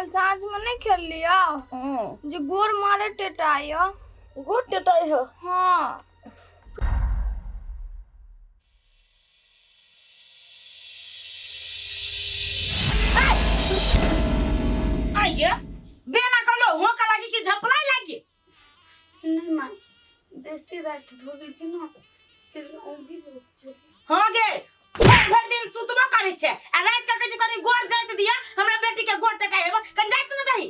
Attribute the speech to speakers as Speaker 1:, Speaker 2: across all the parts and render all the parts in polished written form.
Speaker 1: काल्हि साँझमे नहि खेललियौ जे गोर मारे टेटा यऽ।
Speaker 2: गोर टेटा यऽ?
Speaker 1: हाँ।
Speaker 2: आइए बेना कलो हो का लागी कि झपलाई लागी?
Speaker 3: नहीं माँ, बेसी रात भऽ गेल ने से ओंघी रोक छलै।
Speaker 2: हाँ गे, भरि भरि दिन सुतबो करै छै आ राति के कहै छै कनि गोर जाइत दिया, हमरा बेटी के गोर टटाइ हेबो, कनि जाइत ने दही।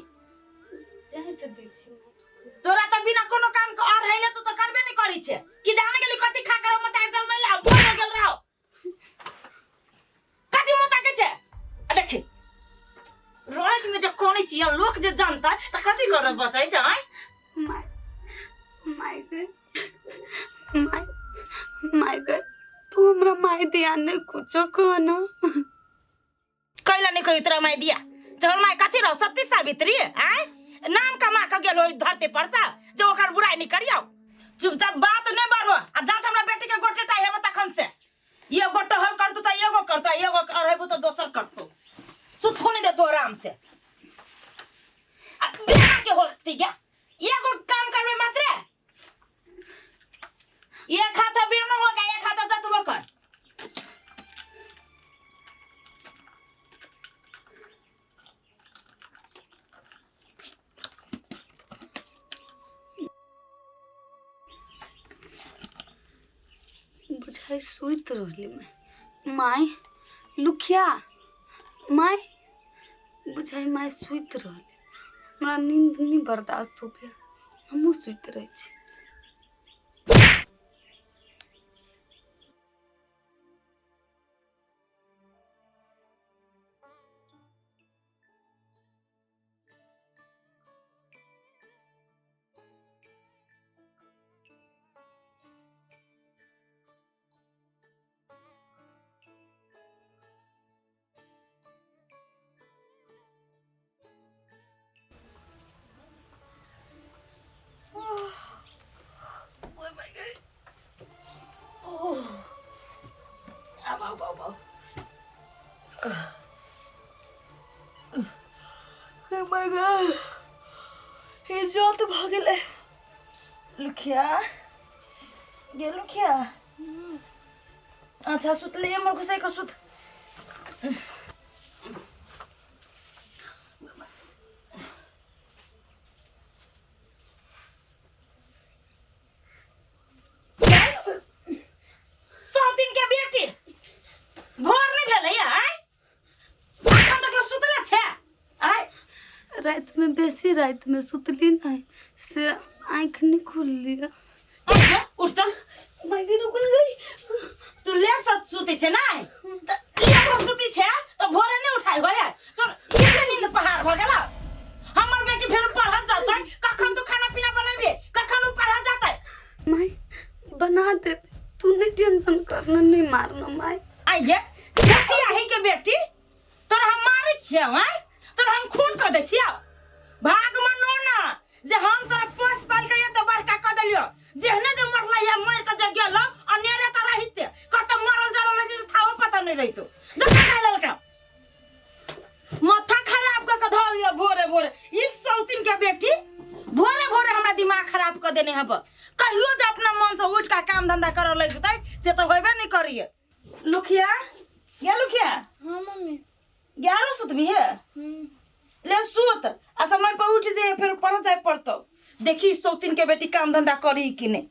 Speaker 3: जाइत दै छी।
Speaker 2: तोरा तऽ बिना कोनो काम के और हैले तू तऽ करबे नहि करै छै। कि जाने गेली कथी खा कर मतार जलमैला मर गेल रहो। कथी मुँह ताकै छै? आ देखी राति में जे कनै छी लोक जे जानतै तऽ कथी करत बचै छै? आँय
Speaker 3: my, my गे my, my गे, तू हमरा माय दिया नहीं कुछो कहना।
Speaker 2: कैला नहीं कही तोरा माय दिया? तोहर माय कथी रहो, सती सावित्री? आँय नाम कमा के गेल हो धरती पर से जे ओकर बुराई नहीं करियौ। चुपचाप बात नहीं बढ़ो आ जात हमरा बेटी के गोटे टाइ हेबो तखन से एगो टहल करतौ तऽ एगो करतौ, एगो अढ़ेबो तऽ दोसर करतौ। सुथो नहीं देतो आराम से। आ बिना के होती गे एगो काम करबे मात्र एक हाथ बिरनो होगा, एक हाथ जतबो कर।
Speaker 3: बुझाइ सुति रहली मैं। My लुखिया my, बुझाइ माय सुति रहली, हमरा नींद नहीं बर्दाश्त हो गया, हमहूँ सुति रहै छी।
Speaker 2: इज्जत भऽ गेलै। लुखिया गे लुखिया, अच्छा सुतले हमर घुसाइ कऽ सुत। सौ दिन के बेटी भोर नहीं भेलै आय, अखन तक सुतले छै आय?
Speaker 3: रातिमे बेसी रातिमे सुतली नहीं से आँखि नहीं खुलली।
Speaker 2: आय उठ त।
Speaker 3: माय गे रुक गई।
Speaker 2: तू लेट से सुतै छै नै त लेट से सुतै छै त भोरे नहीं उठाइ होय तोर? एते नींद पहाड़ भ गेल। हमर बेटी फेर पढ़त जतै, कखन तू खाना पीना बनेबे, कखन उ पढ़त जतै?
Speaker 3: माय बना दे, तू नहीं टेंशन करना, नहीं मारना माय।
Speaker 2: आइये कथी आही के बेटी, तोरा हम मारै छियौ? आँय तोरा हम खून कऽ दै छियौ? भाग मनो ना जे हम तोरा पोस पाल के एते बड़का कऽ देलियौ। जेहने जे मरलै या मरि कऽ जे गेलौ अनेरे तऽ रहिते, कतऽ मरल जरल रहिते तऽ थाहो पता नहि रहितौ। जखन गाय लेलकौ माथा खराब कऽ के धऽ लिअ भोरे भोरे। ई सौतिन के बेटी भोरे भोरे हमरा दिमाग खराब कऽ देने हब। कहियो जे अपना मन से उठि कऽ काम धंधा करऽ लगतै से तऽ होबे नहि करैए। लुखिया गे लुखिया।
Speaker 1: हाँ मम्मी।
Speaker 2: ग्यारह सुतबी है? ले सुत आ समय पर उठ जे फिर पढ़ जाए पड़तो। देखी सौतिन के बेटी काम धंधा करी कि नहीं।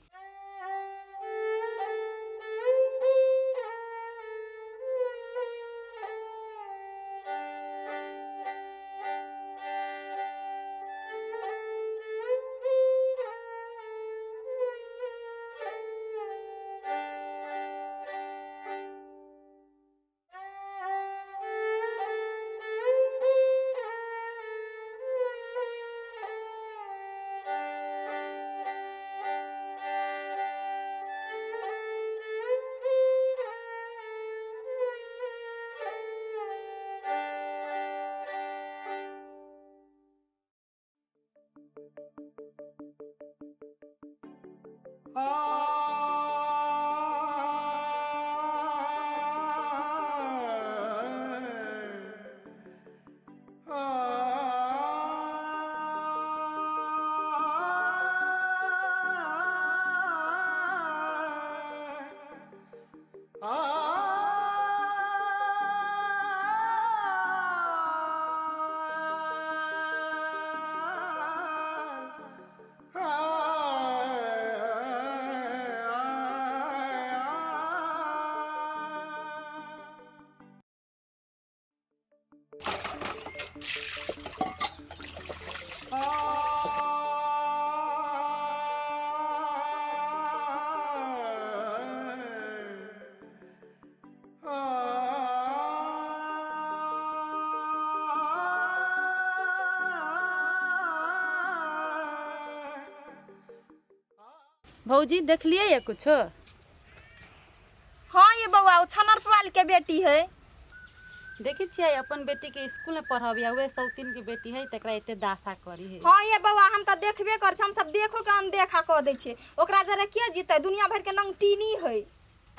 Speaker 3: भौजी देखलियै या कुछो?
Speaker 4: हाँ ये बौआ, ओ छनर पुराल के बेटी है।
Speaker 3: देखै छियै अपन बेटी के स्कूल में पढ़बिया, उहे सौतीन के बेटी है तकरा एते दासा करी है।
Speaker 4: हाँ ये बौआ, हम तऽ देखबे कर छी, हम सब देखो के अनदेखा कऽ दै छियै। ओकरा जरे के जीतै, दुनिया भरि के नंगटीनी है।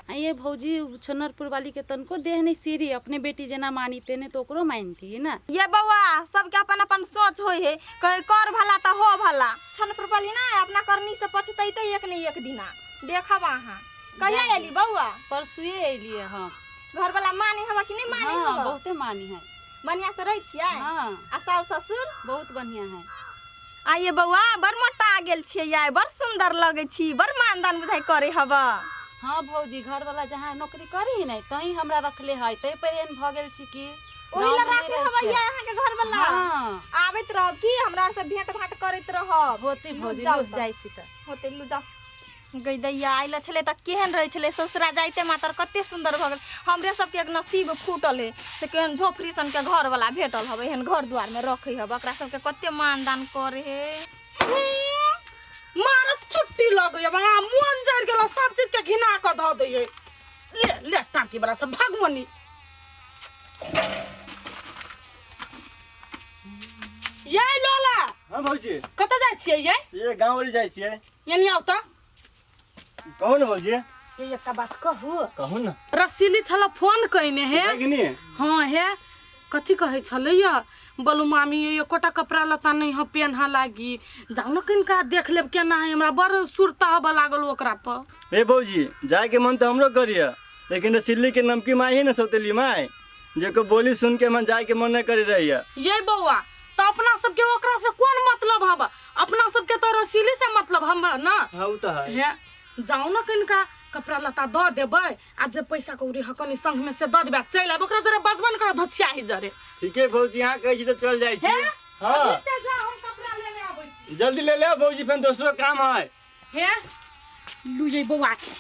Speaker 3: आ ये भौजी, छनरपुर वाली के तनको देह नहीं सीरी, अपने बेटी जेना मानिते ने तो ओकरो मानती ना।
Speaker 4: ये बौआ, सबके अपन अपन सोच होइ है, कहे कर भला तऽ हो भला। छनरपुर वाली ना अपना करनी से पछतैते एक ने एक दिना, देखब अहाँ। कहिया एली बौआ?
Speaker 3: परसुए एलियै हम।
Speaker 4: घर वाला माने हवा कि नहीं माने?
Speaker 3: हाँ,
Speaker 4: हवा
Speaker 3: बहुते मानी है।
Speaker 4: बढ़िया से रहै छियै?
Speaker 3: हाँ।
Speaker 4: आ साउस ससुर?
Speaker 3: बहुत बढ़िया है।
Speaker 4: आ ये बौआ, बड़ मोटा गेल छियै यार, बड़ सुंदर लगै छी, बड़ मानदान बुझाइ करे हवा।
Speaker 3: हाँ भौजी, घर वाला जहाँ नौकरी करी है ने तहीं हमरा रखले है, तै पर एहन भऽ गेल छी कि
Speaker 4: ओही ला
Speaker 3: गाँवमे नहि
Speaker 4: राखले
Speaker 3: रहै
Speaker 4: हवा
Speaker 3: छियै।
Speaker 4: ये अहाँके घर वाला?
Speaker 3: हाँ।
Speaker 4: आबैत रहब की, हमरा आर से भेंट भाट करैत रहब।
Speaker 3: होते
Speaker 4: लू
Speaker 3: भौजी,
Speaker 4: जाउ
Speaker 3: लू
Speaker 4: तऽ।
Speaker 3: जाइ छी तऽ।
Speaker 4: होते, लू जाउ। गई दैया, आइल छलै तऽ केहन रहै छलै, ससुरा जाइते मातर कते सुन्दर भऽ गेल। हमरे सबके एक नसीब फूटल है से केहन झोपड़ी सनके घरवला भेटल हवे, एहन घर दुआरमे रखै हवे, ओकरा सबके कते मानदान करे है।
Speaker 5: मार छुट्टी लगैया बा, मोन जरि गेल, सब चीज के घिना कऽ धऽ दैयै। ले ले टाटी वाला सब भगवनी। ये लोला।
Speaker 6: हाँ भौजी।
Speaker 5: कतऽ जाइ छियै ये?
Speaker 6: ये गाँव वाली जाइ छियै।
Speaker 5: यानी आउ तऽ।
Speaker 6: कहू ने भौजी।
Speaker 5: ये एकटा बात कहू?
Speaker 6: कहू ने।
Speaker 5: रसीली छल फोन कयने हे।
Speaker 6: भगिनी?
Speaker 5: हाँ हे, कथी कहै छलैया, बोलू मामी ये एकोटा कपड़ा लत्ता नहीं ह पेन्ह लागी, जाउ ने कनिका देख लेब केना है, हमरा बड़ सुरता हबऽ लागल ओकरा पर।
Speaker 6: ए भौजी, जायके मन तऽ हमरो करिय, लेकिन रसीली के नमकी माय है ने सौतेली माय, जेको बोली सुन के मन जायके मन नहीं करी रही है।
Speaker 5: ये बौआ, तो अपना सबके ओकरा से कोन मतलब हब, अपना सबके तो रसीली से मतलब हम ना।
Speaker 6: हाँ उ तो है।
Speaker 5: हे जाउ ने कनिका कपड़ा लत्ता दऽ देबै आ जे पैसा कौड़ी ह कनि संग में से दऽ देबै आ चलि आयब, ओकरा जरे बजबन कर धछियाही जरे।
Speaker 6: ठीके भौजी, यहाँ कहै छी तऽ चल जाइ छी। हाँ।
Speaker 5: अभी ते जा, हम कपड़ा लेने आबै छी।
Speaker 6: जल्दी ले ले भौजी, फेर दोसरो काम है।
Speaker 5: हे लू ये बौआ के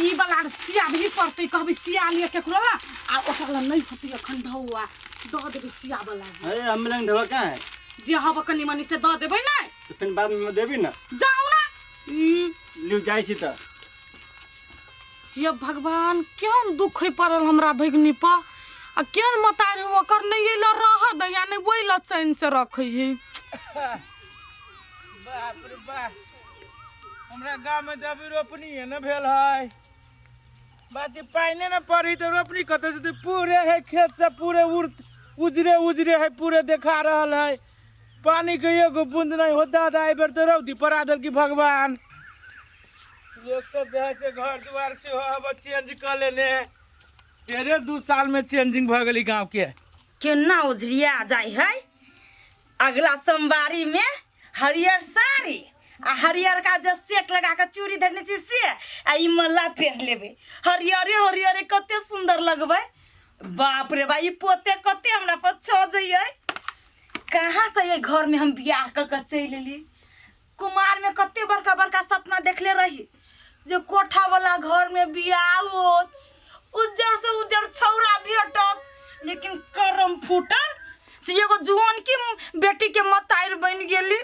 Speaker 5: ई वाला सिया भी पड़तै, कहबै सिया लिअ केकरो ला, आ ओकरा ला नहि होतै अखन ढौआ, दऽ देबै सिया वाला।
Speaker 6: अरे हम लंग ढौआ कहाँ है?
Speaker 5: जे हब कनि मनि से दऽ देबै ने।
Speaker 6: तऽ फेर बाद में देबी ना।
Speaker 5: जाउ ना।
Speaker 6: लिउ जाइ छी तऽ।
Speaker 5: हे भगवान, केहन दुख होइ पड़ल हमरा भगिनी पर, आ केहन मतारी ओकर, नहि एला रह दैया नहि ओहि ला चैन से रखै है।
Speaker 7: बाप रे बाप, हमरा गाँव में तऽ अभी रोपनी है न भेल है, बात पानि ने पड़ी तऽ रोपनी कतऽ से? पूरे है खेत सब पूरे उड़ उजरे उजरे है, पूरे देखा रहल है, पानी के एगो बूंद नहीं होता। दादा, एहि बेर तऽ रौदी पड़ा देलकी भगवान। लोग सब जे है से घर दुआर सेहो अब चेंज कऽ लेने है, 1.5-2 साल में चेंजिंग भऽ गेली गाँव के।
Speaker 2: केना उजरिया जाइ है। अगला सोमवारी में हरियर साड़ी आ हरियर का जे सेट लगा के चूड़ी धरने छी से आ ई मल्ला पहिर लेबै, हरियरे हरियरे कते सुंदर लगबै। बाप रे बा, ई पोते कते हमरा पर छो जइयै। कहाँ से ये घर में हम बियाह कऽ के चलि एली? कुमार में कते बड़का बड़का सपना देखले रही जे कोठा वाला घर में बियाह होत, उज्जर से उज्जर छौरा भेटत, लेकिन करम फूटल से एगो जुआन की बेटी के मतारि बनि गेली,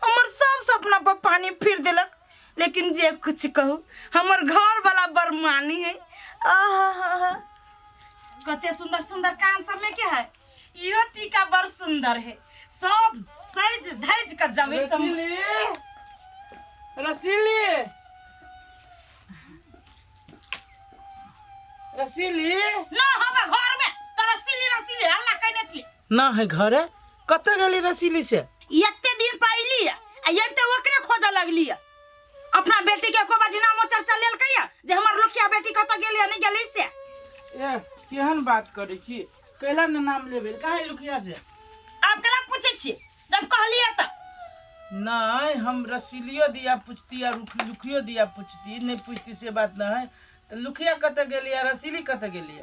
Speaker 2: हमर सब सपना पर पानी फिर देलक। लेकिन जे कुछ कहू, हमर घर वाला बरमानी है। आहा, कते सुंदर सुंदर कान सब में के है, इहो टीका बड़ सुंदर है, सब सज धज के जबे सब।
Speaker 7: रसीली, रसीली, रसीली
Speaker 2: ना हम घर में तो रसीली रसीली हल्ला कइने छी।
Speaker 7: ना है घरे, कतऽ गेली रसीली से?
Speaker 2: एते दिन पाइली आ एते ओकरे खोजऽ लगली। अपना बेटी के एको बाजी नामो चर्चा लेलकै जे हमर लोखिया बेटी कतऽ गेली नहीं गेली से?
Speaker 7: ए केहन बात करै छी, कैला ने नाम लेबै काहे लुकिया से?
Speaker 2: आब केना पूछै छी जब कहलियै तऽ?
Speaker 7: नहीं, हम रसीलियो दिया पूछती आ लुखियो दिया पूछती, नहीं पूछती से बात न है। तो लुखिया कतऽ गेली आ रसीली कतऽ गेली?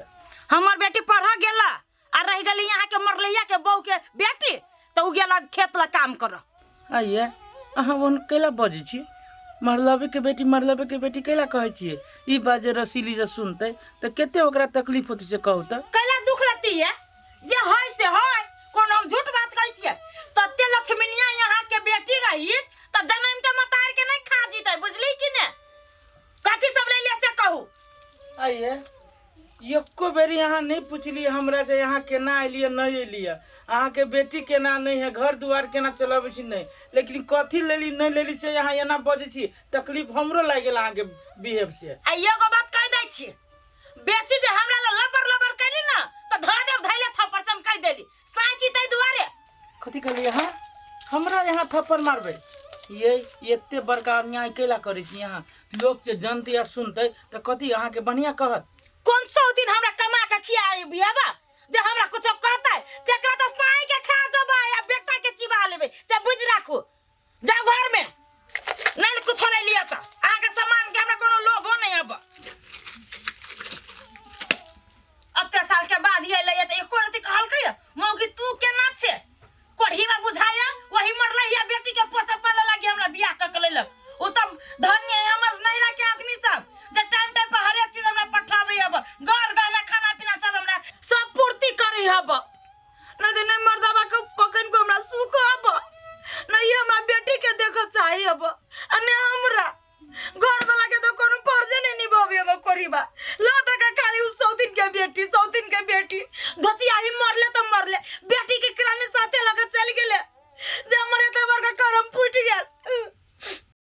Speaker 2: हमर बेटी पढ़ गेला आ रह गेली यहाँ के मरलैया के बहू के बेटी, तऽ उ गेला खेत ला काम कर।
Speaker 7: आइए अहाँ ओहन कैला बजै छी? मरलबे के बेटी, मरलबे के बेटी कैला कहै छियै? ई बात जे रसीली जे सुनतै तऽ कते ओकरा तकलीफ होतै से कहू तऽ।
Speaker 2: कैला दुख लगती है? जे है से है, कोनो हम झूठ बात कहै छियै? तते लक्ष्मीनिया यहाँ के बेटी रही तऽ जनम के मतार के नहीं खा जीतै, बुझली कि ने?
Speaker 7: एको बेरी अहाँ नहि पुछलियै हमरा जे अहाँ केना एलियै नहि एलियै, अहाँके बेटी केना नहि है, घर दुआर केना चलबै छी नहि, लेकिन कथी लेली नहि लेली से अहाँ एना बजै छी, तकलीफ हमरो लागि गेल अहाँके बिहेव से।
Speaker 2: आ एगो बात कहि दै छी, बेसी जे हमरा लग लबर लबर कैली ना तऽ धऽ देब धैले थप्पड़ से, हम कहि देली साँची ताहि दुआरे।
Speaker 7: कथी कहलियै अहाँ? हमरा यहाँ थप्पड़ मारबै? ये एते बड़का अन्याय कैला करै छी अहाँ? लोक जे जनतै आ सुनतै तऽ कथी अहाँके बढ़िआँ कहत?
Speaker 2: कोन सौ दिन हमरा कमा के खिया बियाबा जे हमरा कुछो कहतै, तेकरा तऽ